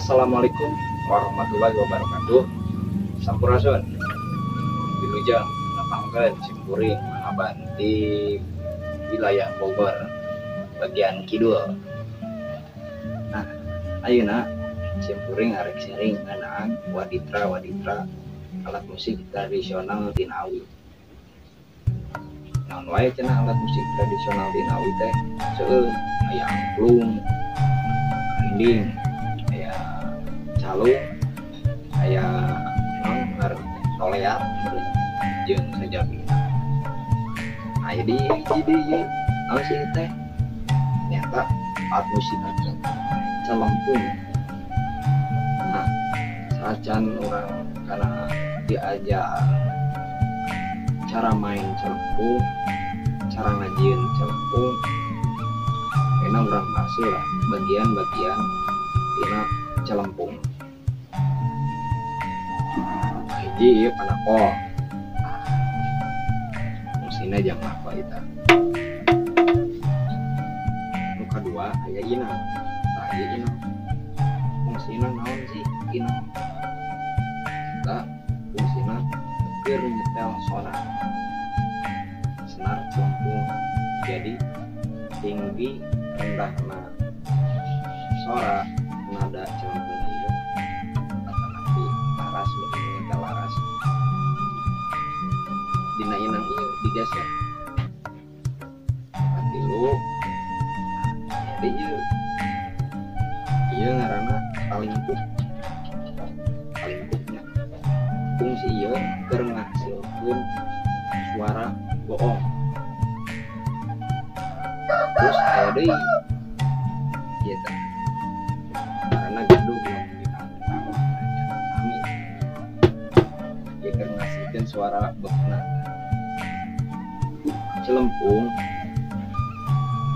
Assalamualaikum warahmatullahi wabarakatuh. Sampurasun. Wilujeng nepangkeun simkuring Mang Aban di wilayah Bogor bagian kidul. Nah, ayeuna simkuring arek sharing ngeunaan waditra-waditra alat musik tradisional tina awi. Naon wae cenah alat musik tradisional tina awi teh? Seueur, aya angklung, karinding, aya calung, aya naon ngaranna teh, soleat jeung sajabina. Aya di hiji deui ieu, naon sih teh? Nyata alat musik celempung. Nah, saacan urang kana diajar cara main celempung, cara ngajieun celempung, enak urang bahas lah bagian-bagian tina celempung. Hiji ieu panakol. Fungsina jang apa eta? Nu kadua aya inang. Tah ieu inang. Fungsina naon sih inang? Eta fungsina keur nyetel sora senar celempung. Jadi tinggi rendahna sora nada celempung ieu atanapi laras nyetel laras dina inang ieu digeser. Katilu jadi ieu ngaranna talingkup. Talingkupnya fungsi ieu keur ngahasilkeun suara goong. Terus aya deui ieu teh karena gedung lamun dina sami ieu keur ngahasilkeun suara beukna. Celempung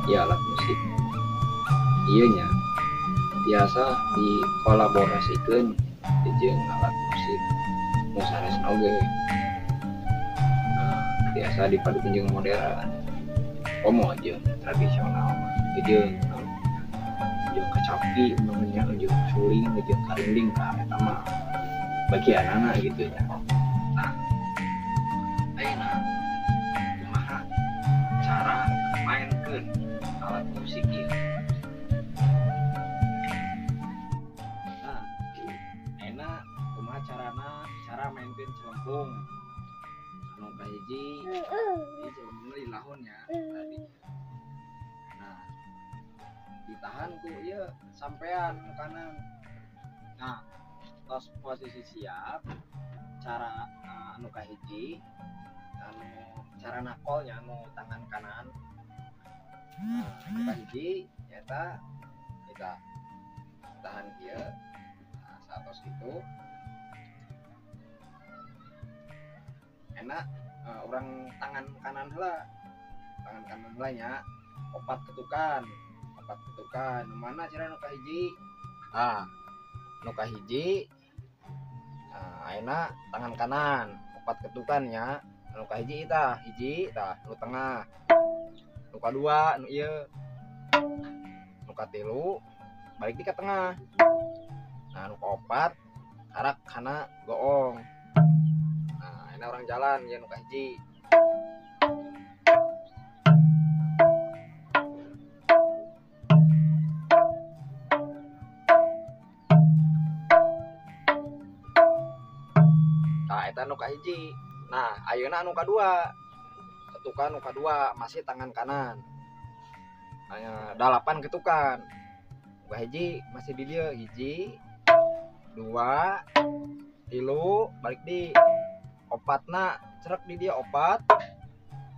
ieu alat musik ieu nya tiasa dikolaborasikeun jeung alat musik nu sanesna oge. Nah, tiasa dipadukeun jeung modern komo jeung tradisional mah jeung jeung kacapi umpamanya jeung suling jeung karinding ka eta mah bagianana gitu nya. Nah, ayeuna kumaha cara maenkeun alat musik ieu? Nah, ayeuna kumaha carana cara maenkeun celempung? Anu kahiji ieu celempungna dilahun nya tadi. Nah, ditahan ku ieu sampean nu kanan. Nah, tos posisi siap, cara anu kahiji anu cara nakolnya anu tangan kanan. Nah, anu kahiji nyaeta kita tahan kieu. Nah, saatos kitu enak urang tangan kanan heula. Tangan kanan heula nya opat ketukan. Opat ketukan. Nu mana cara nu kahiji? Ah, nu kahiji. Nah, ayeuna tangan kanan opat ketukan nya. Nu kahiji tah, hiji tah nu tengah. Nu kadua nu ieu. Nu katilu balik di ka tengah. Nah, nu kaopat karak kana goong. Nah, ayeuna urang jalan ieu nu kahiji. Nah, eta nu kahiji. Nah, ayeuna anu kadua. Ketukan nu kadua masih tangan kanan. Aya 8 ketukan. Nu kahiji masih di dieu, hiji, dua, tilu, balik di opatna cerek di dia opat,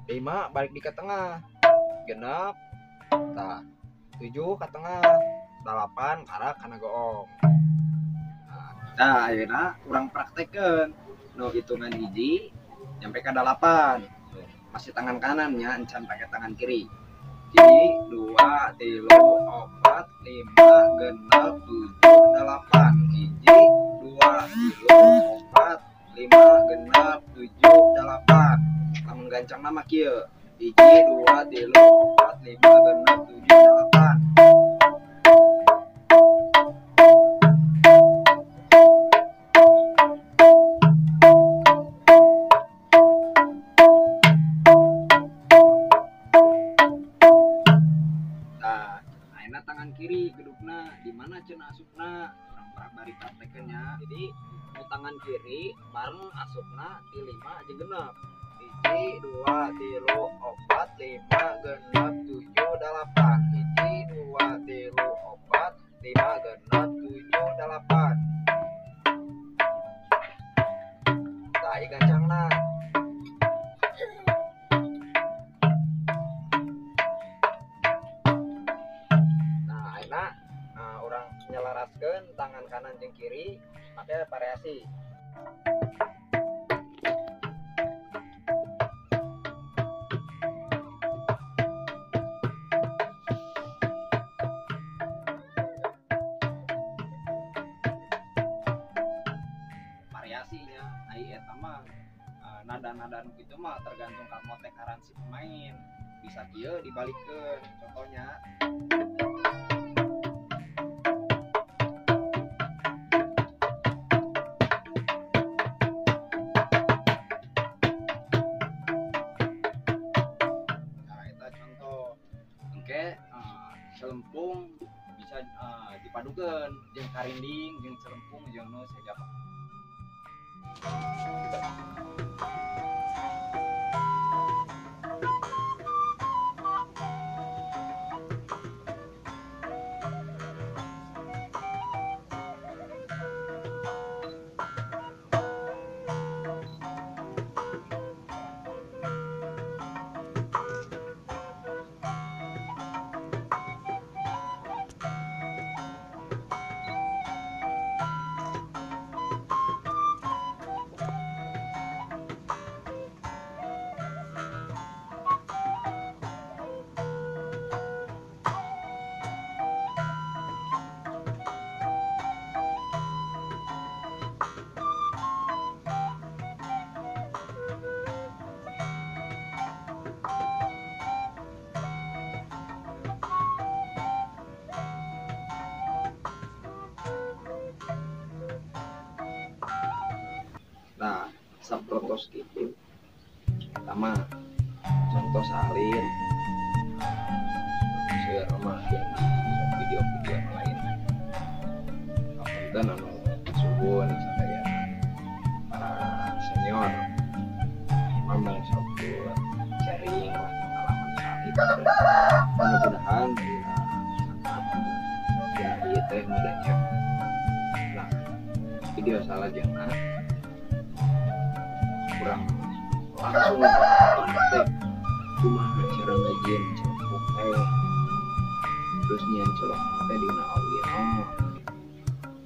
lima balik di ke tengah, genep, tah 7 ke tengah, 8 karak kana goong. Nah, ayeuna urang praktekkeun nu hitungan hiji nyampe ka 8. Masih tangan kanan nya, encan pakai tangan kiri. 1, 2, 3, 4, 5, 6, 7, 8. 1, 2, 3, 4, 5, 6, 7, 8. Lamun gancang mah kieu. 1, 2, 3, 4, 5, 6, 7, 8. mana cenah asupna urang bari praktekeun nya. Jadi nu tangan kiri bareng asupna ti 5 jeung genep. 1 2 3 4 5 6 7 8. 1 2 3 4 5 6 7 8. Tah ieu gancangna. Nah, ayeuna urang nyelaraskeun tangan kanan jeung kiri make variasi. Variasinya ai eta mah nada-nada nu kitu mah tergantung ka motekaran si pemain. Bisa kieu dibalikeun contohnya. Nah, eta contoh. Engke celempung bisa dipadukeun jeung karinding jeung celempung jeung nu sajaba. Nah, saprotos gitu. Pertama, contoh salin. Seueur mah yang di video-video lain. Kapunten anu suhun sadaya para senior. Mamang sok sharing lah pengalaman salin. Mudah-mudahan dina dina ieu teh mudahnya. Nah, video salajengna kurang langsung praktek kumaha cara ngajieun celempung teh, terus nyieun celempung teh dina awi naon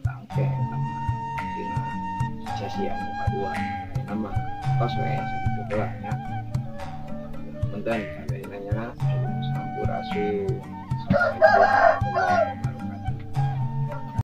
tangke eta mah dina sesi anu kadua. Ayeuna mah tos we sakitu heula nya. Punten sadayana nya, sampurasun. Assalamualaikum warahmatullahi wabarakatuh.